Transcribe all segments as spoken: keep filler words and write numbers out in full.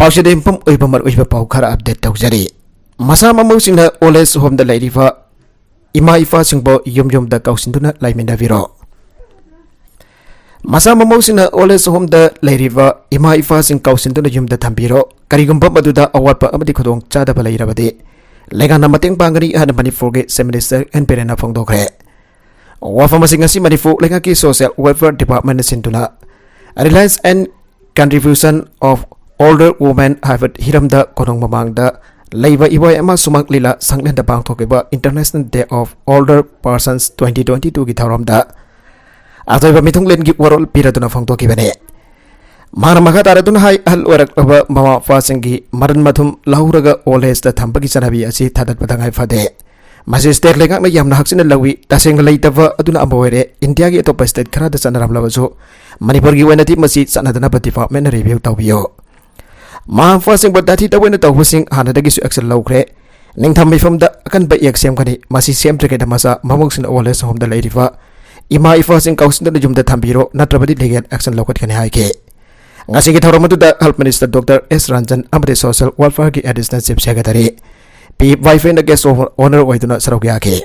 ꯑꯁꯤꯗ ꯌꯨꯝꯐꯝ ꯑꯣꯏꯕ ꯃꯔꯨꯑꯣꯏꯕ ꯄꯥꯎ ꯈꯔ update ꯇꯧꯖꯔꯤ꯫ ꯃꯁꯥ ꯃꯃꯧꯁꯤꯡꯅ old age homeꯗ ꯂꯩꯔꯤꯕ ꯏꯃꯥ ꯏꯄꯥꯁꯤꯡꯕꯨ ꯌꯨꯝ ꯌꯨꯝꯗ ꯀꯧꯁꯤꯟꯗꯨꯅ ꯂꯩꯃꯤꯟꯅꯕꯤꯔꯣ꯫ ꯃꯁꯥ ꯃꯃꯧꯁꯤꯡꯅ old age homeꯗ ꯂꯩꯔꯤꯕ ꯏꯃꯥ ꯏꯄꯥꯁꯤꯡ ꯀꯧꯁꯤꯟꯗꯨꯅ ꯌꯨꯝꯗ ꯊꯝꯕꯤꯔꯣ꯫ ꯀꯔꯤꯒꯨꯝꯕ ꯃꯗꯨꯗ ꯑꯋꯥꯠꯄ ꯑꯃꯗꯤ ꯈꯨꯗꯣꯡ ꯆꯥꯗꯕ ꯂꯩꯔꯕꯗꯤ ꯂꯩꯉꯥꯛꯅ ꯃꯇꯦꯡ ꯄꯥꯡꯒꯅꯤ ꯍꯥꯏꯅ ꯃꯅꯤꯄꯨꯔꯒꯤ Chief Minister ꯑꯦꯟ ꯕꯤꯔꯦꯟꯅ ꯐꯣꯡꯗꯣꯛꯈ꯭ꯔꯦ꯫ ꯋꯥꯐꯝ ꯑꯁꯤ ꯉꯁꯤ ꯃꯅꯤꯄꯨꯔ ꯂꯩꯉꯥꯛꯀꯤ Social Welfare Departmentꯅ ꯁꯤꯟꯗꯨꯅ Reliance and Contribution of Older Women ꯍꯥꯏꯕ ꯍꯤꯔꯝꯗ ꯀꯣꯅꯨꯡ ꯃꯃꯥꯡꯗ ꯂꯩꯕ ꯏꯕꯣꯏ ꯑꯃ ꯁꯨꯃꯥꯡ ꯂꯤꯂꯥ ꯁꯪꯂꯦꯟꯗ ꯄꯥꯡꯊꯣꯛꯈꯤꯕ International Day of Older Persons twenty twenty twoꯒꯤ ꯊꯧꯔꯝꯗ ꯑꯊꯣꯏꯕ ꯃꯤꯊꯨꯡꯂꯦꯟꯒꯤ ꯋꯥꯔꯣꯜ ꯄꯤꯔꯗꯨꯅ ꯐꯣꯡꯗꯣꯛꯈꯤꯕꯅꯤ꯫ ꯃꯍꯥꯛꯅ ꯃꯈꯥ ꯇꯥꯔꯗꯨꯅ ꯍꯥꯏ, ꯑꯍꯜ ꯑꯣꯏꯔꯛꯂꯕ ꯃꯃꯥ ꯃꯄꯥꯁꯤꯡꯒꯤ ꯃꯔꯟ ꯃꯊꯨꯝ ꯂꯧꯍꯧꯔꯒ old ageꯗ ꯊꯝꯕꯒꯤ ꯆꯠꯅꯕꯤ ꯑꯁꯤ ꯊꯥꯗꯠꯄ ꯇꯉꯥꯏ ꯐꯗꯦ꯫ ꯃꯁꯤ state ꯂꯩꯉꯥꯛꯅ ꯌꯥꯝꯅ ꯍꯛꯆꯤꯟꯅ ꯂꯧꯏ꯫ ꯇꯁꯦꯡꯅ ꯂꯩꯇꯕ ꯑꯗꯨꯅ ꯑꯃ ꯑꯣꯏꯔꯦ꯫ ꯏꯟꯗꯤꯌꯥꯒꯤ ꯑꯇꯣꯞꯄ state ꯈꯔꯗ ꯆꯠꯅꯔꯝꯂꯕꯁꯨ ꯃꯅꯤꯄꯨꯔꯒꯤ ꯑꯣꯏꯅꯗꯤ ꯃꯁꯤ ꯆꯠꯅꯗꯅꯕ departmentꯅ review ꯇꯧꯕꯤꯌꯨ꯫ ꯃꯃꯥ ꯃꯄꯥꯁꯤꯡꯕꯨ ꯇꯥꯊꯤ ꯇꯧꯑꯣꯏꯅ ꯇꯧꯕꯁꯤꯡ ꯍꯥꯟꯅꯗꯒꯤꯁꯨ action ꯂꯧꯈ꯭ꯔꯦ꯫ ꯅꯤꯡꯊꯝ ꯃꯤꯐꯝꯗ ꯑꯀꯟꯕ act ꯁꯦꯝꯒꯅꯤ꯫ ꯃꯁꯤ ꯁꯦꯝꯗ꯭ꯔꯤꯉꯩꯗ ꯃꯆꯥ ꯃꯃꯧꯁꯤꯡꯅ old age homeꯗ ꯂꯩꯔꯤꯕ ꯏꯃꯥ ꯏꯄꯥꯁꯤꯡ ꯀꯧꯁꯤꯟꯗꯨꯅ ꯌꯨꯝꯗ ꯊꯝꯕꯤꯔꯣ, ꯅꯠꯇ꯭ꯔꯕꯗꯤ legal action ꯂꯧꯈꯠꯀꯅꯤ ꯍꯥꯏꯈꯤ꯫ ꯉꯁꯤꯒꯤ ꯊꯧꯔꯝ ꯑꯗꯨꯗ Health Minister Doctor ꯑꯦꯁ ꯔꯟꯖꯟ ꯑꯃꯗꯤ Social Welfareꯒꯤ Additional Chief Secretary P ꯋꯥꯏꯐꯩꯅ guest of honour ꯑꯣꯏꯗꯨꯅ ꯁꯔꯨꯛ ꯌꯥꯈꯤ꯫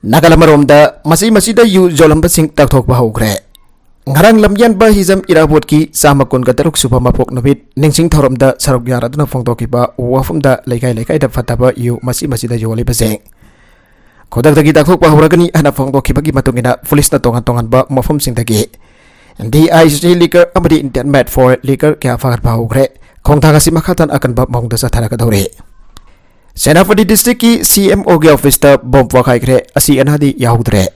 ꯅꯥꯀꯜ ꯑꯃꯔꯣꯝꯗ ꯃꯁꯤ ꯃꯁꯤꯗ ꯌꯨ ꯌꯣꯜꯂꯝꯕꯁꯤꯡ ꯇꯥꯛꯊꯣꯛꯄ ꯍꯧꯈ꯭ꯔꯦ꯫ ꯉꯔꯥꯡ ꯂꯝꯌꯥꯟꯕ ꯍꯤꯖꯝ ꯏꯔꯥꯕꯣꯠꯀꯤ ꯆꯥꯝꯃ ꯀꯨꯟꯒ ꯇꯔꯨꯛ ꯁꯨꯕ ꯃꯄꯣꯛ ꯅꯨꯃꯤꯠ ꯅꯤꯡꯁꯤꯡ ꯊꯧꯔꯝꯗ ꯁꯔꯨꯛ ꯌꯥꯔꯗꯨꯅ ꯐꯣꯡꯗꯣꯛꯈꯤꯕ ꯋꯥꯐꯝꯗ ꯂꯩꯀꯥꯏ ꯂꯩꯀꯥꯏꯗ ꯐꯠꯇꯕ ꯌꯨ ꯃꯁꯤ ꯃꯁꯤꯗ ꯌꯣꯜꯂꯤꯕꯁꯤꯡ ꯈꯨꯗꯛꯇꯒꯤ ꯇꯥꯛꯊꯣꯛꯄ ꯍꯧꯔꯒꯅꯤ ꯍꯥꯏꯅ ꯐꯣꯡꯗꯣꯛꯈꯤꯕꯒꯤ ꯃꯇꯨꯡ ꯏꯟꯅ ꯄꯨꯂꯤꯁꯅ ꯇꯣꯉꯥꯟ ꯇꯣꯉꯥꯟꯕ ꯃꯐꯝꯁꯤꯡꯗꯒꯤ D I C liquor ꯑꯃꯗꯤ India Made for Liquor ꯀꯌꯥ ꯐꯥꯒꯠꯄ ꯍꯧꯈ꯭ꯔꯦ꯫ ꯈꯣꯡꯊꯥꯡ ꯑꯁꯤ ꯃꯈꯥ ꯇꯥꯅ ꯑꯀꯟꯕ ꯃꯑꯣꯡꯗ ꯆꯠꯊꯔꯛꯀꯗꯧꯔꯤ꯫ Senapati districtꯀꯤ C M Oꯒꯤ officeꯇ bomb ꯄꯣꯈꯥꯏꯈ꯭ꯔꯦ꯫ ꯑꯁꯤ ꯑꯅꯥꯗꯤ ꯌꯥꯎꯗ꯭ꯔꯦ꯫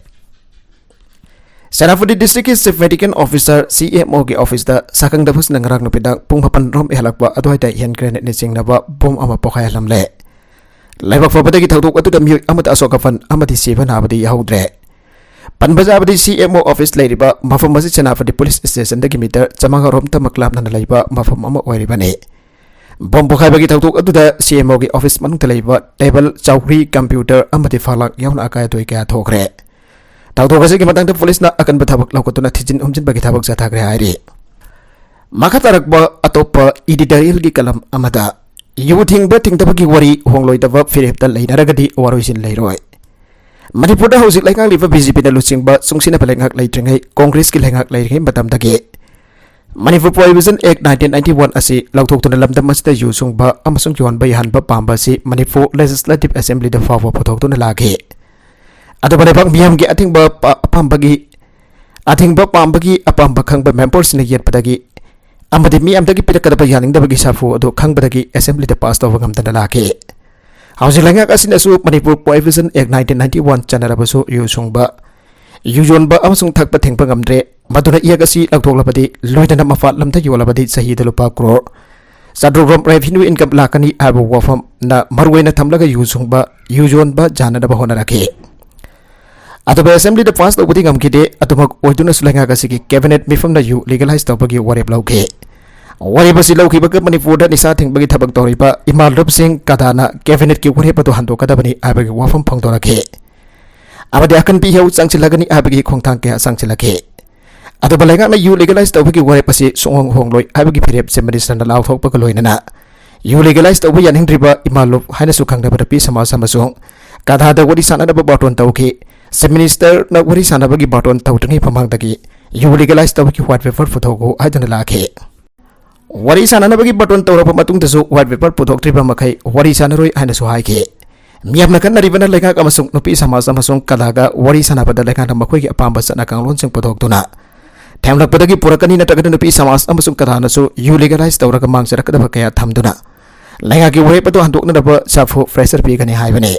Senapati districtꯀꯤ Chief Medical Officer, C M Oꯒꯤ officeꯇ ꯁꯥꯈꯪꯗꯕꯁꯤꯡꯅ ꯉꯔꯥꯡ ꯅꯨꯃꯤꯗꯥꯡ ꯄꯨꯡ ꯃꯥꯄꯟ ꯔꯣꯝ ꯍꯦꯜꯂꯛꯄ ꯑꯗꯨꯋꯥꯏꯗ hand grenade ꯅ ꯆꯤꯡꯅꯕ bomb ꯑꯃ ꯄꯣꯈꯥꯏꯍꯜꯂꯝꯂꯦ꯫ ꯂꯥꯏꯕꯛ ꯐꯕꯗꯒꯤ ꯊꯧꯗꯣꯛ ꯑꯗꯨꯗ ꯃꯤꯑꯣꯏ ꯑꯃꯠꯇ ꯑꯁꯣꯛ ꯑꯄꯟ ꯑꯃꯗꯤ ꯁꯤꯕ ꯅꯥꯕꯗꯤ ꯌꯥꯎꯍꯧꯗ꯭ꯔꯦ꯫ ꯄꯟꯕ ꯌꯥꯕꯗꯤ C M O office ꯂꯩꯔꯤꯕ ꯃꯐꯝ ꯑꯁꯤ ꯁꯦꯅꯥꯄꯇꯤ police stationꯗꯒꯤ meter ꯆꯥꯃꯉꯥ ꯔꯣꯝꯇꯃꯛ ꯂꯥꯞꯅ ꯂꯩꯕ ꯃꯐꯝ ꯑꯃ ꯑꯣꯏꯔꯤꯕꯅꯤ꯫ Bomb ꯄꯣꯈꯥꯏꯕꯒꯤ ꯊꯧꯗꯣꯛ ꯑꯗꯨꯗ C M Oꯒꯤ office ꯃꯅꯨꯡꯗ ꯂꯩꯕ table, ꯆꯧꯀ꯭ꯔꯤ, computer ꯑꯃꯗꯤ ꯐꯛꯂꯥꯡ ꯌꯥꯎꯅ ꯑꯀꯥꯏ ꯑꯇꯣꯏ ꯀꯌꯥ ꯊꯣꯛꯈ꯭ꯔꯦ꯫ ꯊꯧꯗꯣꯛ ꯑꯁꯤꯒꯤ ꯃꯇꯥꯡꯗ ꯄꯨꯂꯤꯁꯅ ꯑꯀꯟꯕ ꯊꯕꯛ ꯂꯧꯈꯠꯇꯨꯅ ꯊꯤꯖꯤꯟ ꯍꯨꯝꯖꯤꯟꯕꯒꯤ ꯊꯕꯛ ꯆꯠꯊꯈ꯭ꯔꯦ ꯍꯥꯏꯔꯤ꯫ ꯃꯈꯥ ꯇꯥꯔꯛꯄ ꯑꯇꯣꯞꯄ editorialꯒꯤ ꯀꯂꯝ ꯑꯃꯗ, ꯌꯨ ꯊꯤꯡꯕ ꯊꯤꯡꯗꯕꯒꯤ ꯋꯥꯔꯤ ꯍꯣꯡꯂꯣꯏꯗꯕ ꯐꯤꯔꯦꯞꯇ ꯂꯩꯅꯔꯒꯗꯤ ꯋꯥꯔꯣꯏꯁꯤꯟ ꯂꯩꯔꯣꯏ꯫ ꯃꯅꯤꯄꯨꯔꯗ ꯍꯧꯖꯤꯛ ꯂꯩꯉꯥꯛꯂꯤꯕ BJPꯅ ꯂꯨꯆꯤꯡꯕ ꯆꯨꯡꯁꯤꯟꯅꯕ ꯂꯩꯉꯥꯛ ꯂꯩꯇ꯭ꯔꯤꯉꯩ, ꯀꯣꯡꯒ꯭ꯔꯦꯁꯀꯤ ꯂꯩꯉꯥꯛ ꯂꯩꯔꯤꯉꯩ ꯃꯇꯝꯗꯒꯤ Manipur Prohibition Act nineteen ninety one ꯑꯁꯤ ꯂꯧꯊꯣꯛꯇꯨꯅ ꯂꯝꯗꯝ ꯑꯁꯤꯗ ꯌꯨ ꯁꯨꯡꯕ ꯑꯃꯁꯨꯡ ꯌꯣꯟꯕ ꯌꯥꯍꯟꯕ ꯄꯥꯝꯕ ꯑꯁꯤ ꯃꯅꯤꯄꯨꯔ Legislative Assemblyꯗ ꯐꯥꯎꯕ ꯄꯨꯊꯣꯛꯇꯨꯅ ꯂꯥꯛꯈꯤ꯫ ꯑꯗꯨꯕꯨ ꯂꯩꯕꯥꯛ ꯃꯤꯌꯥꯝꯒꯤ ꯑꯊꯤꯡꯕ ꯄꯥ-, ꯑꯄꯥꯝꯕꯒꯤ, ꯑꯊꯤꯡꯕ ꯄꯥꯝꯕꯒꯤ ꯑꯄꯥꯝꯕ ꯈꯪꯕ memberꯁꯤꯡꯅ ꯌꯦꯠꯄꯗꯒꯤ ꯑꯃꯗꯤ ꯃꯤꯌꯥꯝꯗꯒꯤ ꯄꯤꯔꯛꯀꯗꯕ ꯌꯥꯅꯤꯡꯗꯕꯒꯤ ꯁꯥꯐꯨ ꯑꯗꯨ ꯈꯪꯕꯗꯒꯤ Assemblyꯗ pass ꯇꯧꯕ ꯉꯝꯗꯅ ꯂꯥꯛꯈꯤ꯫ ꯍꯧꯖꯤꯛ ꯂꯩꯉꯥꯛ ꯑꯁꯤꯅꯁꯨ Manipur Prohibition Act nineteen ninety one ꯆꯠꯅꯔꯕꯁꯨ ꯌꯨ ꯁꯨꯡꯕ, ꯌꯨ ꯌꯣꯟꯕ ꯑꯃꯁꯨꯡ ꯊꯛꯄ ꯊꯤꯡꯕ ꯉꯝꯗ꯭ꯔꯦ꯫ ꯃꯗꯨꯅ Act ꯑꯁꯤ ꯂꯧꯊꯣꯛꯂꯕꯗꯤ, ꯂꯣꯏꯅꯅ ꯃꯄꯥꯟ ꯂꯝꯗ ꯌꯣꯜꯂꯕꯗꯤ ꯆꯍꯤꯗ ꯂꯨꯄꯥ ꯀ꯭ꯔꯣꯔ ꯆꯥꯇ꯭ꯔꯨꯛ ꯔꯣꯝ revenue income ꯂꯥꯛꯀꯅꯤ ꯍꯥꯏꯕ ꯋꯥꯐꯝꯅ ꯃꯔꯨꯑꯣꯏꯅ ꯊꯝꯂꯒ ꯌꯨ ꯁꯨꯡꯕ, ꯌꯨ ꯌꯣꯟꯕ ꯌꯥꯅꯅꯕ ꯍꯣꯠꯅꯔꯛꯈꯤ꯫ ꯑꯗꯨꯕꯨ Assemblyꯗ pass ꯇꯧꯕꯗꯤ ꯉꯝꯈꯤꯗꯦ꯫ ꯑꯗꯨꯃꯛ ꯑꯣꯏꯗꯨꯅꯁꯨ ꯂꯩꯉꯥꯛ ꯑꯁꯤꯒꯤ Cabinet ꯃꯤꯐꯝꯅ ꯌꯨ legalize ꯇꯧꯕꯒꯤ ꯋꯥꯔꯦꯞ ꯂꯧꯈꯤ꯫ ꯋꯥꯔꯦꯞ ꯑꯁꯤ ꯂꯧꯈꯤꯕꯒ ꯃꯅꯤꯄꯨꯔꯗ ꯅꯤꯁꯥ ꯊꯤꯡꯕꯒꯤ ꯊꯕꯛ ꯇꯧꯔꯤꯕ ꯏꯃꯥ ꯂꯨꯞꯁꯤꯡ ꯀꯗꯥꯅ Cabinetꯀꯤ ꯋꯥꯔꯦꯞ ꯑꯗꯨ ꯍꯟꯗꯣꯛꯀꯗꯕꯅꯤ ꯍꯥꯏꯕꯒꯤ ꯋꯥꯐꯝ ꯐꯣꯡꯗꯣꯔꯛꯈꯤ꯫ ꯑꯃꯗꯤ ꯑꯀꯟꯕ ꯏꯍꯧ ꯆꯪꯁꯤꯜꯂꯒꯅꯤ ꯍꯥꯏꯕꯒꯤ ꯈꯣꯡꯊꯥꯡ ꯀꯌꯥ ꯆꯪꯁꯤꯜꯂꯛꯈꯤ꯫ ꯑꯗꯨꯕꯨ ꯂꯩꯉꯥꯛꯅ ꯌꯨ legalize ꯇꯧꯕꯒꯤ ꯋꯥꯔꯦꯞ ꯑꯁꯤ ꯁꯨꯡꯍꯣꯡ ꯍꯣꯡꯂꯣꯏ ꯍꯥꯏꯕꯒꯤ ꯐꯤꯔꯦꯞ Chief Ministerꯅ ꯂꯥꯎꯊꯣꯛꯄꯒ ꯂꯣꯏꯅꯅ ꯌꯨ legalize ꯇꯧꯕ ꯌꯥꯅꯤꯡꯗ꯭ꯔꯤꯕ ꯏꯃꯥ ꯂꯨꯞ ꯍꯥꯏꯅꯁꯨ ꯈꯪꯅꯕ ꯅꯨꯄꯤ ꯁꯃꯥꯖ ꯑꯃꯁꯨꯡ ꯀꯗꯥꯗ ꯋꯥꯔꯤ ꯁꯥꯟꯅꯅꯕ ꯕꯥꯔꯇꯣꯟ ꯇꯧꯈꯤ꯫ Chief Ministerꯅ ꯋꯥꯔꯤ ꯁꯥꯟꯅꯕꯒꯤ ꯕꯥꯔꯇꯣꯟ ꯇꯧꯗ꯭ꯔꯤꯉꯩ ꯃꯃꯥꯡꯗꯒꯤ ꯌꯨ legalize ꯇꯧꯕꯒꯤ white paper ꯄꯨꯊꯣꯛꯎ ꯍꯥꯏꯗꯨꯅ ꯂꯥꯛꯈꯤ꯫ ꯋꯥꯔꯤ ꯁꯥꯟꯅꯅꯕꯒꯤ ꯕꯥꯔꯇꯣꯟ ꯇꯧꯔꯕ ꯃꯇꯨꯡꯗꯁꯨ white paper ꯄꯨꯊꯣꯛꯇ꯭ꯔꯤꯕ ꯃꯈꯩ ꯋꯥꯔꯤ ꯁꯥꯟꯅꯔꯣꯏ ꯍꯥꯏꯅꯁꯨ ꯍꯥꯏꯈꯤ꯫ ꯃꯤꯌꯥꯝꯅ ꯈꯟꯅꯔꯤꯕꯅ ꯂꯩꯉꯥꯛ ꯑꯃꯁꯨꯡ ꯅꯨꯄꯤ ꯁꯃꯥꯖ ꯑꯃꯁꯨꯡ ꯀꯗꯥꯒ ꯋꯥꯔꯤ ꯁꯥꯟꯅꯕꯗ ꯂꯩꯉꯥꯛꯅ ꯃꯈꯣꯏꯒꯤ ꯑꯄꯥꯝꯕ ꯆꯠꯅ ꯀꯥꯡꯂꯣꯟꯁꯤꯡ ꯄꯨꯊꯣꯛꯇꯨꯅ ꯊꯦꯝꯂꯛꯄꯗꯒꯤ ꯄꯨꯔꯛꯀꯅꯤ, ꯅꯠꯇ꯭ꯔꯒꯅ ꯅꯨꯄꯤ ꯁꯃꯥꯖ ꯑꯃꯁꯨꯡ ꯀꯗꯥꯅꯁꯨ ꯌꯨ legalize ꯇꯧꯔꯒ ꯃꯥꯡꯖꯔꯛꯀꯗꯕ ꯀꯌꯥ ꯊꯝꯗꯨꯅ ꯂꯩꯉꯥꯛꯀꯤ ꯋꯥꯔꯦꯞ ꯑꯗꯨ ꯍꯟꯗꯣꯛꯅꯅꯕ ꯁꯥꯐꯨ pressure ꯄꯤꯒꯅꯤ ꯍꯥꯏꯕꯅꯤ꯫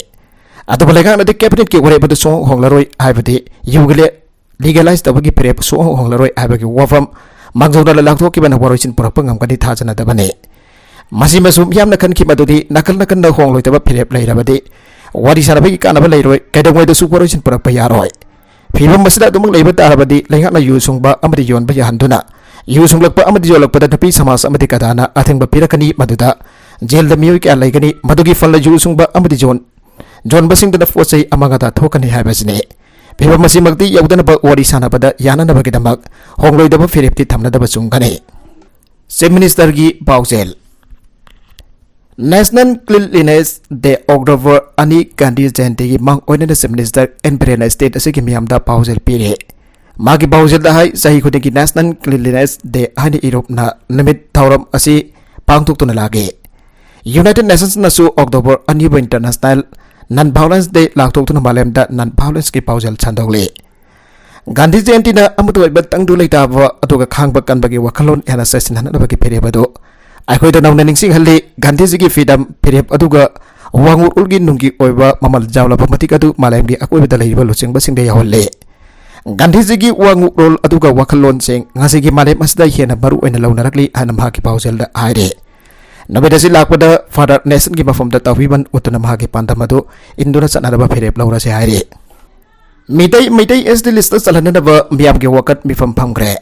ꯑꯗꯨꯕꯨ ꯂꯩꯉꯥꯛꯅꯗꯤ Cabinetꯀꯤ ꯋꯥꯔꯦꯞ ꯑꯗꯨ ꯁꯨꯡꯍꯣꯡ ꯍꯣꯡꯂꯔꯣꯏ ꯍꯥꯏꯕꯗꯤ ꯌꯨꯒꯤ ꯂꯦ-, legalize ꯇꯧꯕꯒꯤ ꯐꯤꯔꯦꯞ ꯁꯨꯡꯍꯣꯡ ꯍꯣꯡꯂꯔꯣꯏ ꯍꯥꯏꯕꯒꯤ ꯋꯥꯐꯝ ꯃꯥꯡꯖꯧꯅꯅ ꯂꯥꯎꯊꯣꯛꯈꯤꯕꯅ ꯋꯥꯔꯣꯏꯁꯤꯟ ꯄꯨꯔꯛꯄ ꯉꯝꯒꯅꯤ ꯊꯥꯖꯅꯗꯕꯅꯤ꯫ ꯃꯁꯤꯃꯁꯨ ꯃꯤꯌꯥꯝꯅ ꯈꯟꯈꯤ ꯃꯗꯨꯗꯤ ꯅꯥꯀꯜ ꯅꯥꯀꯟꯗ ꯍꯣꯡꯂꯣꯏꯗꯕ ꯐꯤꯔꯦꯞ ꯂꯩꯔꯕꯗꯤ ꯋꯥꯔꯤ ꯁꯥꯟꯅꯕꯒꯤ ꯀꯥꯟꯅꯕ ꯂꯩꯔꯣꯏ, ꯀꯩꯗꯧꯉꯩꯗꯁꯨ ꯋꯥꯔꯣꯏꯁꯤꯟ ꯄꯨꯔꯛꯄ ꯌꯥꯔꯣꯏ꯫ ꯐꯤꯕꯝ ꯑꯁꯤꯗ ꯑꯗꯨꯃꯛ ꯂꯩꯕ ꯇꯥꯔꯕꯗꯤ ꯂꯩꯉꯥꯛꯅ ꯌꯨ ꯁꯨꯡꯕ ꯑꯃꯗꯤ ꯌꯣꯟꯕ ꯌꯥꯍꯟꯗꯨꯅ ꯌꯨ ꯁꯨꯡꯂꯛꯄ ꯑꯃꯗꯤ ꯌꯣꯜꯂꯛꯄꯗ ꯅꯨꯄꯤ ꯁꯃꯥꯖ ꯑꯃꯗꯤ ꯀꯗꯥꯅ ꯑꯊꯤꯡꯕ ꯄꯤꯔꯛꯀꯅꯤ, ꯃꯗꯨꯗ ꯖꯦꯜꯗ ꯃꯤꯑꯣꯏ ꯀꯌꯥ ꯂꯩꯒꯅꯤ, ꯃꯗꯨꯒꯤ ꯐꯜꯅ ꯌꯨ ꯁꯨꯡꯕ ꯑꯃꯗꯤ ꯌꯣꯟ-, ꯌꯣꯟꯕꯁꯤꯡꯗꯨꯅ ꯄꯣꯠ ꯆꯩ ꯑꯃꯥꯡ ꯑꯇꯥ ꯊꯣꯛꯀꯅꯤ ꯍꯥꯏꯕꯁꯤꯅꯤ꯫ ꯐꯤꯕꯝ ꯑꯁꯤꯃꯛꯇꯤ ꯌꯧꯗꯅꯕ ꯋꯥꯔꯤ ꯁꯥꯟꯅꯕꯗ ꯌꯥꯅꯅꯕꯒꯤꯗꯃꯛ ꯍꯣꯡꯂꯣꯏꯗꯕ ꯐꯤꯔꯦꯞꯇꯤ ꯊꯝꯅꯗꯕ ꯆꯨꯝꯒꯅꯤ꯫ Chief Ministerꯒꯤ ꯄꯥꯎꯖꯦꯜ꯫ National Cleanliness Day, October ꯑꯅꯤ, ꯒꯥꯟꯙꯤ ꯖꯌꯟꯇꯤꯒꯤ ꯃꯥꯡ ꯑꯣꯏꯅꯅ Chief Minister ꯑꯦꯟ ꯕꯤꯔꯦꯟꯅ state ꯑꯁꯤꯒꯤ ꯃꯤꯌꯥꯝꯗ ꯄꯥꯎꯖꯦꯜ ꯄꯤꯔꯦ꯫ ꯃꯥꯒꯤ ꯄꯥꯎꯖꯦꯜꯗ ꯍꯥꯏ, ꯆꯍꯤ ꯈꯨꯗꯤꯡꯒꯤ National Cleanliness Day ꯍꯥꯏꯅ ꯏꯔꯨꯞꯅ ꯅꯨꯃꯤꯠ ꯊꯧꯔꯝ ꯑꯁꯤ ꯄꯥꯡꯊꯣꯛꯇꯨꯅ ꯂꯥꯛꯂꯤ꯫ United Nationsꯅꯁꯨ October ꯑꯅꯤꯕꯨ International Non Violence Day ꯂꯥꯎꯊꯣꯛꯇꯨꯅ ꯃꯥꯂꯦꯝꯗ non violenceꯀꯤ ꯄꯥꯎꯖꯦꯜ ꯁꯟꯗꯣꯛꯂꯤ꯫ ꯒꯥꯟꯙꯤ ꯖꯌꯟꯇꯤꯅ ꯑꯃꯠꯇ ꯑꯣꯏꯕ ꯇꯪꯗꯨ ꯂꯩꯇꯥꯕ ꯑꯗꯨꯒ ꯈꯥꯡꯕ ꯀꯟꯕꯒꯤ ꯋꯥꯈꯜꯂꯣꯟ ꯍꯦꯟꯅ ꯆꯦꯠꯁꯤꯟꯍꯟꯅꯕꯒꯤ ꯐꯤꯔꯦꯞ ꯑꯗꯨ ꯑꯩꯈꯣꯏꯗ ꯅꯧꯅ ꯅꯤꯡꯁꯤꯡꯍꯜꯂꯤ꯫ ꯒꯥꯟꯙꯤꯖꯤꯒꯤ freedom ꯐꯤꯔꯦꯞ ꯑꯗꯨꯒ ꯋꯥꯉꯨꯔꯨꯜꯒꯤ ꯅꯨꯡꯒꯤ ꯑꯣꯏꯕ ꯃꯃꯜ ꯌꯥꯎꯂꯕ ꯃꯇꯤꯛ ꯑꯗꯨ ꯃꯥꯂꯦꯝꯒꯤ ꯑꯀꯣꯏꯕꯗ ꯂꯩꯔꯤꯕ ꯂꯨꯆꯤꯡꯕꯁꯤꯡꯗ ꯌꯧꯍꯜꯂꯤ꯫ ꯒꯥꯟꯙꯤꯖꯤꯒꯤ ꯋꯥꯉꯨꯔꯣꯜ ꯑꯗꯨꯒ ꯋꯥꯈꯜꯂꯣꯟꯁꯤꯡ ꯉꯁꯤꯒꯤ ꯃꯥꯂꯦꯝ ꯑꯁꯤꯗ ꯍꯦꯟꯅ ꯃꯔꯨ ꯑꯣꯏꯅ ꯂꯧꯅꯔꯛꯂꯤ ꯍꯥꯏꯅ ꯃꯍꯥꯛꯀꯤ ꯄꯥꯎꯖꯦꯜꯗ ꯍꯥꯏꯔꯤ꯫ ꯅꯨꯃꯤꯠ ꯑꯁꯤ ꯂꯥꯛꯄꯗ Father Nelsonꯒꯤ ꯃꯐꯝꯗ ꯇꯥꯎꯕꯤꯃꯟ ꯎꯠꯇꯨꯅ ꯃꯍꯥꯛꯀꯤ ꯄꯥꯟꯗꯝ ꯑꯗꯨ ꯏꯟꯗꯨꯅ ꯆꯠꯅꯅꯕ ꯐꯤꯔꯦꯞ ꯂꯧꯔꯁꯤ ꯍꯥꯏꯔꯤ꯫ ꯃꯤꯇꯩ, ꯃꯩꯇꯩ S T listꯇ ꯆꯜꯍꯟꯅꯅꯕ ꯃꯤꯌꯥꯝꯒꯤ ꯋꯥꯀꯠ ꯃꯤꯐꯝ ꯐꯝꯈ꯭ꯔꯦ꯫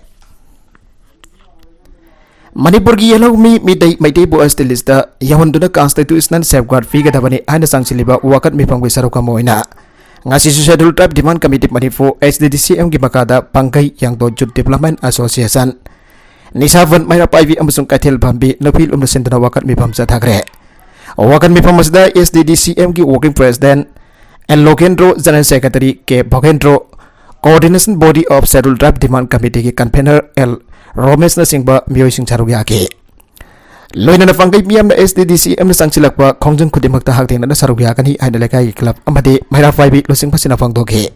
ꯃꯅꯤꯄꯨꯔꯒꯤ ꯌꯦꯜꯍꯧꯃꯤ Meitei, ꯃꯩꯇꯩꯕꯨ S T listꯇ ꯌꯧꯍꯟꯗꯨꯅ constitutional safeguard ꯄꯤꯒꯗꯕꯅꯤ ꯍꯥꯏꯅ ꯆꯪꯁꯤꯜꯂꯤꯕ ꯋꯥꯀꯠ ꯃꯤꯐꯝꯒꯤ ꯁꯔꯨꯛ ꯑꯃ ꯑꯣꯏꯅ ꯉꯁꯤ Scheduled Tribe Demand Committee Manipur, S T D C Mꯒꯤ ꯃꯈꯥꯗ ꯄꯥꯡꯒꯩ ꯌꯥꯡꯗꯣ Youth Development Association, ꯅꯤꯁꯥꯕꯟ ꯃꯩꯔꯥ ꯄꯥꯏꯕꯤ ꯑꯃꯁꯨꯡ ꯀꯩꯊꯦꯜ ꯐꯝꯕꯤ ꯅꯨꯄꯤ ꯂꯨꯝꯅ ꯁꯤꯟꯗꯨꯅ ꯋꯥꯀꯠ ꯃꯤꯐꯝ ꯆꯠꯊꯈ꯭ꯔꯦ꯫ ꯋꯥꯀꯠ ꯃꯤꯐꯝ ꯑꯁꯤꯗ S T D C Mꯒꯤ Working President L Logendro, General Secretary K Bhogendro, Coordination Body of Scheduled Tribe Demand Committeeꯒꯤ Convener L ꯔꯣꯃꯦꯁꯅꯆꯤꯡꯕ ꯃꯤꯑꯣꯏꯁꯤꯡ ꯁꯔꯨꯛ ꯌꯥꯈꯤ꯫ ꯂꯣꯏꯅꯅ ꯄꯥꯡꯒꯩ ꯃꯤꯌꯥꯝꯅ S T D C Mꯅ ꯆꯪꯁꯤꯜꯂꯛꯄ ꯈꯣꯡꯖꯪ ꯈꯨꯗꯤꯡꯃꯛꯇ ꯍꯛꯊꯦꯡꯅꯅ ꯁꯔꯨꯛ ꯌꯥꯒꯅꯤ ꯍꯥꯏꯅ ꯂꯩꯀꯥꯏꯒꯤ club ꯑꯃꯗꯤ ꯃꯩꯔꯥ ꯄꯥꯏꯕꯤ ꯂꯨꯆꯤꯡꯕꯁꯤꯡꯅ ꯐꯣꯡꯗꯣꯛꯈꯤ꯫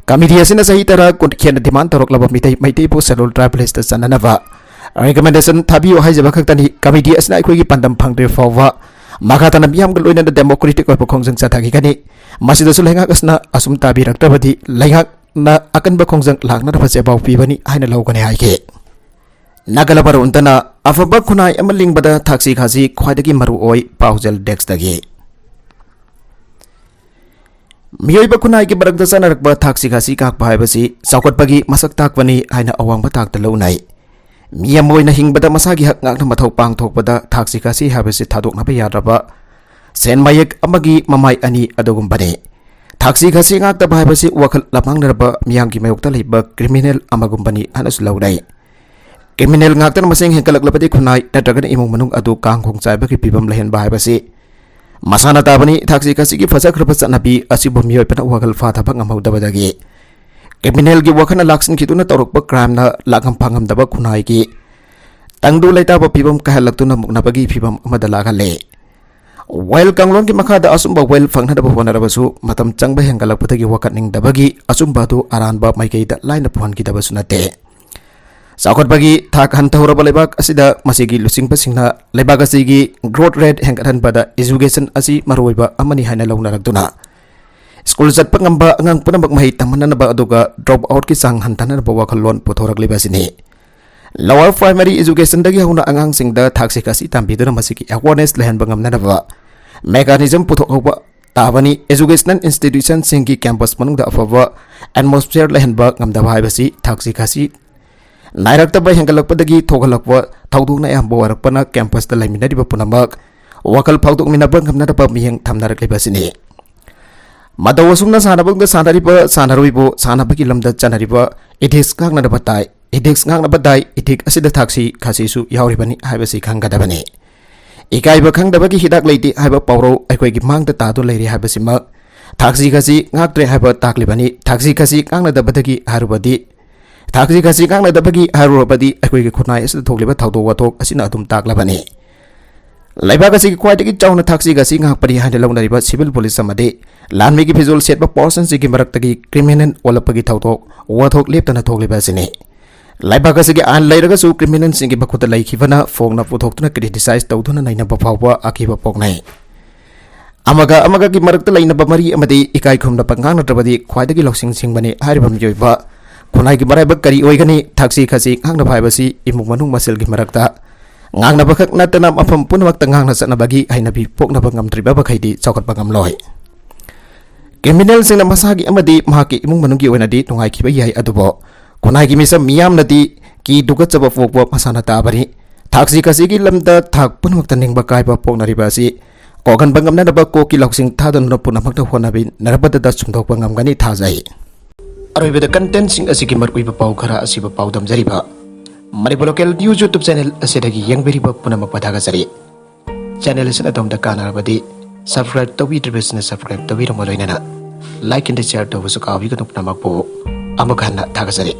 Committee ꯑꯁꯤꯅ ꯆꯍꯤ ꯇꯔꯥ ꯀꯨꯟ ꯍꯦꯟꯅ demand ꯇꯧꯔꯛꯂꯕ Meitei, ꯃꯩꯇꯩꯕꯨ Scheduled Tribe listꯇ ꯆꯟꯅꯅꯕ recommendation ꯊꯥꯕꯤꯌꯨ ꯍꯥꯏꯖꯕ ꯈꯛꯇꯅꯤ꯫ Committee ꯑꯁꯤꯅ ꯑꯩꯈꯣꯏꯒꯤ ꯄꯥꯟꯗꯝ ꯐꯪꯗ꯭ꯔꯤ ꯐꯥꯎꯕ ꯃꯈꯥ ꯇꯥꯅ ꯃꯤꯌꯥꯝꯒ ꯂꯣꯏꯅꯅ democratic ꯑꯣꯏꯕ ꯈꯣꯡꯖꯪ ꯆꯠꯊꯈꯤꯒꯅꯤ꯫ ꯃꯁꯤꯗꯁꯨ ꯂꯩꯉꯥꯛ ꯑꯁꯤꯅ ꯑꯁꯨꯝ ꯇꯥꯕꯤꯔꯛꯇ꯭ꯔꯕꯗꯤ ꯂꯩꯉꯥꯛꯅ ꯑꯀꯟꯕ ꯈꯣꯡꯖꯪ ꯂꯥꯛꯅꯅꯕ ꯆꯦꯄꯥꯎ ꯄꯤꯕꯅꯤ ꯍꯥꯏꯅ ꯂꯧꯒꯅꯤ ꯍꯥꯏꯈꯤ꯫ ꯅꯥꯒꯥꯂꯥ ꯃꯔꯨꯟꯗꯅ ꯑꯐꯕ ꯈꯨꯟꯅꯥꯏ ꯑꯃ ꯂꯤꯡꯕꯗ ꯊꯥꯛꯁꯤ ꯈꯥꯁꯤ ꯈ꯭ꯋꯥꯏꯗꯒꯤ ꯃꯔꯨꯑꯣꯏ꯫ ꯄꯥꯎꯖꯦꯜ deskꯇꯒꯤ꯫ ꯃꯤꯑꯣꯏꯕ ꯈꯨꯟꯅꯥꯏꯒꯤ ꯃꯔꯛꯇ ꯆꯠꯅꯔꯛꯄ ꯊꯥꯛꯁꯤ ꯈꯥꯁꯤ ꯀꯥꯛꯄ ꯍꯥꯏꯕꯁꯤ ꯆꯥꯎꯈꯠꯄꯒꯤ ꯃꯁꯛ ꯇꯥꯛꯄꯅꯤ ꯍꯥꯏꯅ ꯑꯋꯥꯡꯕ ꯊꯥꯛꯇ ꯂꯧꯅꯩ꯫ ꯃꯤ ꯑꯃ ꯑꯣꯏꯅ ꯍꯤꯡꯕꯗ ꯃꯁꯥꯒꯤ ꯍꯛ ꯉꯥꯛꯅ ꯃꯊꯧ ꯄꯥꯡꯊꯣꯛꯄꯗ ꯊꯥꯛꯁꯤ ꯈꯥꯁꯤ ꯍꯥꯏꯕꯁꯤ ꯊꯥꯗꯣꯛꯅꯕ ꯌꯥꯗ꯭ꯔꯕ ꯁꯦꯟ ꯃꯌꯦꯛ ꯑꯃꯒꯤ ꯃꯃꯥꯏ ꯑꯅꯤ ꯑꯗꯨꯒꯨꯝꯕꯅꯤ꯫ ꯊꯥꯛꯁꯤ ꯈꯥꯁꯤ ꯉꯥꯛꯇꯕ ꯍꯥꯏꯕꯁꯤ ꯋꯥꯈꯜ ꯂꯃꯥꯡꯅꯔꯕ ꯃꯤꯌꯥꯝꯒꯤ ꯃꯥꯌꯣꯛꯇ ꯂꯩꯕ criminal ꯑꯃꯒꯨꯝꯕꯅꯤ ꯍꯥꯏꯅꯁꯨ ꯂꯧꯅꯩ꯫ Criminal ꯉꯥꯛꯇꯅ ꯃꯁꯤꯡ ꯍꯦꯟꯒꯠꯂꯛꯂꯕꯗꯤ ꯈꯨꯟꯅꯥꯏ ꯅꯠꯇ꯭ꯔꯒꯅ ꯏꯃꯨꯡ ꯃꯅꯨꯡ ꯑꯗꯨ ꯀꯥꯡꯈꯣꯡ ꯆꯥꯏꯕꯒꯤ ꯐꯤꯕꯝ ꯂꯩꯍꯟꯕ ꯍꯥꯏꯕꯁꯤ ꯃꯁꯥꯅ ꯇꯥꯕꯅꯤ꯫ ꯊꯥꯛꯁꯤ ꯈꯥꯁꯤꯒꯤ ꯐꯖꯈ꯭ꯔꯕ ꯆꯠꯅꯕꯤ ꯑꯁꯤꯕꯨ ꯃꯤꯑꯣꯏꯕꯅ ꯋꯥꯈꯜ ꯐꯥꯊꯕ ꯉꯝꯍꯧꯗꯕꯗꯒꯤ criminalꯒꯤ ꯋꯥꯈꯜꯅ ꯂꯥꯛꯁꯤꯟꯈꯤꯗꯨꯅ ꯇꯧꯔꯛꯄ crimeꯅ ꯂꯥꯛꯐꯝ ꯐꯪꯉꯝꯗꯕ ꯈꯨꯟꯅꯥꯏꯒꯤ ꯇꯪꯗꯨ ꯂꯩꯇꯥꯕ ꯐꯤꯕꯝ ꯀꯥꯏꯍꯜꯂꯛꯇꯨꯅ ꯃꯨꯛꯅꯕꯒꯤ ꯐꯤꯕꯝ ꯑꯃꯗ ꯂꯥꯛꯍꯜꯂꯦ꯫ Wealth ꯀꯥꯡꯂꯣꯟꯒꯤ ꯃꯈꯥꯗ ꯑꯆꯨꯝꯕ wealth ꯐꯪꯅꯅꯕ ꯍꯣꯠꯅꯔꯕꯁꯨ ꯃꯇꯝ ꯆꯪꯕ ꯍꯦꯟꯒꯠꯂꯛꯄꯗꯒꯤ ꯋꯥꯀꯠꯅꯤꯡꯗꯕꯒꯤ ꯑꯆꯨꯝꯕ ꯑꯗꯨ ꯑꯔꯥꯟꯕ ꯃꯥꯏꯀꯩꯗ ꯂꯥꯏꯅ ꯄꯨꯍꯟꯈꯤꯗꯕꯁꯨ ꯅꯠꯇꯦ꯫ ꯆꯥꯎꯈꯠꯄꯒꯤ ꯊꯥꯛ ꯍꯟꯊꯍꯧꯔꯕ ꯂꯩꯕꯥꯛ ꯑꯁꯤꯗ ꯃꯁꯤꯒꯤ ꯂꯨꯆꯤꯡꯕꯁꯤꯡꯅ ꯂꯩꯕꯥꯛ ꯑꯁꯤꯒꯤ growth rate ꯍꯦꯟꯒꯠꯍꯟꯕꯗ education ꯑꯁꯤ ꯃꯔꯨꯑꯣꯏꯕ ꯑꯃꯅꯤ ꯍꯥꯏꯅ ꯂꯧꯅꯔꯛꯇꯨꯅ school ꯆꯠꯄ ꯉꯝꯕ ꯑꯉꯥꯡ ꯄꯨꯝꯅꯃꯛ ꯃꯍꯩ ꯇꯝꯍꯟꯅꯅꯕ ꯑꯗꯨꯒ drop outꯀꯤ ꯆꯥꯡ ꯍꯟꯊꯅꯅꯕ ꯋꯥꯈꯜꯂꯣꯟ ꯄꯨꯊꯣꯔꯛꯂꯤꯕ ꯑꯁꯤꯅꯤ꯫ Lower primary educationꯗꯒꯤ ꯍꯧꯅ ꯑꯉꯥꯡꯁꯤꯡꯗ ꯊꯥꯛꯁꯤ ꯈꯥꯁꯤ ꯇꯝꯕꯤꯗꯨꯅ ꯃꯁꯤꯒꯤ awareness ꯂꯩꯍꯟꯕ ꯉꯝꯅꯅꯕ mechanism ꯄꯨꯊꯣꯛꯍꯧꯕ ꯇꯥꯕꯅꯤ꯫ Educational institutionꯁꯤꯡꯒꯤ campus ꯃꯅꯨꯡꯗ ꯑꯐꯕ atmosphere ꯂꯩꯍꯟꯕ ꯉꯝꯗꯕ ꯍꯥꯏꯕꯁꯤ ꯊꯥꯛꯁꯤ ꯈꯥꯁꯤ ꯅꯥꯏꯔꯛꯇꯕ ꯍꯦꯟꯒꯠꯂꯛꯄꯗꯒꯤ ꯊꯣꯛꯍꯜꯂꯛꯄ ꯊꯧꯗꯣꯛꯅ ꯑꯌꯥꯝꯕ ꯑꯣꯏꯔꯛꯄꯅ campusꯇ ꯂꯩꯃꯤꯟꯅꯔꯤꯕ ꯄꯨꯝꯅꯃꯛ ꯋꯥꯈꯜ ꯐꯥꯎꯗꯣꯛꯃꯤꯟꯅꯕ ꯉꯝꯅꯗꯕ ꯃꯤꯠꯌꯦꯡ ꯊꯝꯅꯔꯛꯂꯤꯕ ꯑꯁꯤꯅꯤ꯫ ꯃꯇꯧ ꯑꯁꯨꯝꯅ ꯁꯥꯟꯅꯕꯨꯡꯗ ꯁꯥꯟꯅꯔꯤꯕ ꯁꯥꯟꯅꯔꯣꯏꯕꯨ ꯁꯥꯟꯅꯕꯒꯤ ꯂꯝꯗ ꯆꯠꯅꯔꯤꯕ ethics ꯉꯥꯛꯅꯅꯕ ꯇꯥꯏ꯫ Ethics ꯉꯥꯛꯅꯕ ꯇꯥꯏ, ethics ꯑꯁꯤꯗ ꯊꯥꯛꯁꯤ ꯈꯥꯁꯤꯁꯨ ꯌꯥꯎꯔꯤꯕꯅꯤ ꯍꯥꯏꯕꯁꯤ ꯈꯪꯒꯗꯕꯅꯤ꯫ ꯏꯀꯥꯏꯕ ꯈꯪꯗꯕꯒꯤ ꯍꯤꯗꯥꯛ ꯂꯩꯇꯦ ꯍꯥꯏꯕ ꯄꯥꯎꯔꯧ ꯑꯩꯈꯣꯏꯒꯤ ꯃꯥꯡꯗ ꯇꯥꯗꯨꯅ ꯂꯩꯔꯦ ꯍꯥꯏꯕꯁꯤꯃꯛ ꯊꯥꯛꯁꯤ ꯈꯥꯁꯤ ꯉꯥꯛꯇ꯭ꯔꯦ ꯍꯥꯏꯕ ꯇꯥꯛꯂꯤꯕꯅꯤ꯫ ꯊꯥꯛꯁꯤ ꯈꯥꯁꯤ ꯉꯥꯛꯅꯗꯕꯗꯒꯤ ꯍꯥꯏꯔꯨꯕꯗꯤ, ꯊꯥꯛꯁꯤ ꯈꯥꯁꯤ ꯉꯥꯛꯅꯗꯕꯒꯤ ꯍꯥꯏꯔꯨꯔꯕꯗꯤ ꯑꯩꯈꯣꯏꯒꯤ ꯈꯨꯟꯅꯥꯏ ꯑꯁꯤꯗ ꯊꯣꯛꯂꯤꯕ ꯊꯧꯗꯣꯛ ꯋꯥꯊꯣꯛ ꯑꯁꯤꯅ ꯑꯗꯨꯝ ꯇꯥꯛꯂꯕꯅꯤ꯫ ꯂꯩꯕꯥꯛ ꯑꯁꯤꯒꯤ ꯈ꯭ꯋꯥꯏꯗꯒꯤ ꯆꯥꯎꯅ ꯊꯥꯛꯁꯤ ꯈꯥꯁꯤ ꯉꯥꯛꯄꯅꯤ ꯍꯥꯏꯅ ꯂꯧꯅꯔꯤꯕ civil police ꯑꯃꯗꯤ ꯂꯥꯟꯃꯤꯒꯤ ꯐꯤꯖꯣꯜ ꯁꯦꯠꯄ forceꯁꯤꯡꯒꯤ ꯃꯔꯛꯇꯒꯤ criminal ꯑꯣꯜꯂꯛꯄꯒꯤ ꯊꯧꯗꯣꯛ ꯋꯥꯊꯣꯛ ꯂꯦꯞꯇꯅ ꯊꯣꯛꯂꯤꯕ ꯑꯁꯤꯅꯤ꯫ ꯂꯩꯕꯥꯛ ꯑꯁꯤꯒꯤ ꯑꯥꯏꯟ ꯂꯩꯔꯒꯁꯨ criminalꯁꯤꯡꯒꯤ ꯃꯈꯨꯠꯇ ꯂꯩꯈꯤꯕꯅ ꯐꯣꯡꯅ ꯄꯨꯊꯣꯛꯇꯨꯅ criticize ꯇꯧꯗꯨꯅ ꯅꯩꯅꯕ ꯐꯥꯎꯕ ꯑꯀꯤꯕ ꯄꯣꯛꯅꯩ꯫ ꯑꯃꯒ ꯑꯃꯒꯒꯤ ꯃꯔꯛꯇ ꯂꯩꯅꯕ ꯃꯔꯤ ꯑꯃꯗꯤ ꯏꯀꯥꯏ ꯈꯨꯝꯅꯕ ꯉꯥꯡꯅꯗ꯭ꯔꯕꯗꯤ ꯈ꯭ꯋꯥꯏꯗꯒꯤ ꯂꯧꯁꯤꯡ ꯁꯤꯡꯕꯅꯤ ꯍꯥꯏꯔꯤꯕ ꯃꯤꯑꯣꯏꯕ꯫ ꯈꯨꯟꯅꯥꯏꯒꯤ ꯃꯔꯥꯏꯕꯛ ꯀꯔꯤ ꯑꯣꯏꯒꯅꯤ? ꯊꯥꯛꯁꯤ ꯈꯥꯁꯤ ꯉꯥꯡꯅꯕ ꯍꯥꯏꯕꯁꯤ ꯏꯃꯨꯡ ꯃꯅꯨꯡ ꯃꯁꯦꯜꯒꯤ ꯃꯔꯛꯇ ꯉꯥꯡꯅꯕꯈꯛ ꯅꯠꯇꯅ ꯃꯐꯝ ꯄꯨꯝꯅꯃꯛꯇ ꯉꯥꯡꯅ ꯆꯠꯅꯕꯒꯤ ꯍꯩꯅꯕꯤ ꯄꯣꯛꯅꯕ ꯉꯝꯗ꯭ꯔꯤꯕ ꯃꯈꯩꯗꯤ ꯆꯥꯎꯈꯠꯄ ꯉꯝꯂꯣꯏ꯫ Criminalꯁꯤꯡꯅ ꯃꯁꯥꯒꯤ ꯑꯃꯗꯤ ꯃꯍꯥꯛꯀꯤ ꯏꯃꯨꯡ ꯃꯅꯨꯡꯒꯤ ꯑꯣꯏꯅꯗꯤ ꯅꯨꯡꯉꯥꯏꯈꯤꯕ ꯌꯥꯏ, ꯑꯗꯨꯕꯨ ꯈꯨꯟꯅꯥꯏꯒꯤ ꯃꯤꯁꯛ ꯃꯤꯌꯥꯝꯅꯗꯤ ꯀꯤ ꯇꯨꯀꯠꯆꯕ ꯄꯣꯛꯄ ꯃꯁꯥꯅ ꯇꯥꯕꯅꯤ꯫ ꯊꯥꯛꯁꯤ ꯈꯥꯁꯤꯒꯤ ꯂꯝꯗ ꯊꯥꯛ ꯄꯨꯝꯅꯃꯛꯇ ꯅꯤꯡꯕ ꯀꯥꯏꯕ ꯄꯣꯛꯅꯔꯤꯕ ꯑꯁꯤ ꯀꯣꯛꯍꯟꯕ ꯉꯝꯅꯅꯕ ꯀꯣꯛꯀꯤ ꯂꯧꯁꯤꯡ ꯊꯥꯗꯅ ꯄꯨꯝꯅꯃꯛꯇ ꯍꯣꯠꯅꯃꯤꯟꯅꯔꯕꯗ ꯁꯨꯝꯗꯣꯛꯄ ꯉꯝꯒꯅꯤ ꯊꯥꯖꯩ꯫ ꯑꯔꯣꯏꯕꯗ contentꯁꯤꯡ ꯑꯁꯤꯒꯤ ꯃꯔꯨꯑꯣꯏꯕ ꯄꯥꯎ ꯈꯔ ꯑꯁꯤꯕꯨ ꯄꯥꯎꯗꯝꯖꯔꯤꯕ꯫ ꯃꯅꯤꯄꯨꯔ ꯂꯣꯀꯦꯜ ꯅ꯭ꯌꯨꯁ ꯌꯨꯇ꯭ꯌꯨꯕ ꯆꯦꯅꯦꯜ ꯑꯁꯤꯗꯒꯤ ꯌꯦꯡꯕꯤꯔꯤꯕ ꯄꯨꯝꯅꯃꯛꯄꯨ ꯊꯥꯒꯠꯆꯔꯤ꯫ ꯆꯦꯅꯦꯜ ꯑꯁꯤꯅ ꯑꯗꯣꯝꯗ ꯀꯥꯟꯅꯔꯕꯗꯤ ꯁꯕꯁꯀ꯭ꯔꯥꯏꯕ ꯇꯧꯕꯤꯗ꯭ꯔꯤꯕꯁꯤꯡꯅ ꯁꯕꯁꯀ꯭ꯔꯥꯏꯕ ꯇꯧꯕꯤꯔꯝꯕ ꯂꯣꯏꯅꯅ ꯂꯥꯏꯛ ꯑꯦꯟꯗ ꯁꯤꯌꯥꯔ ꯇꯧꯕꯁꯨ ꯀꯥꯎꯕꯤꯒꯅꯨ꯫ ꯄꯨꯝꯅꯃꯛꯄꯨ ꯑꯃꯨꯛ ꯍꯟꯅ ꯊꯥꯒꯠꯆꯔꯤ꯫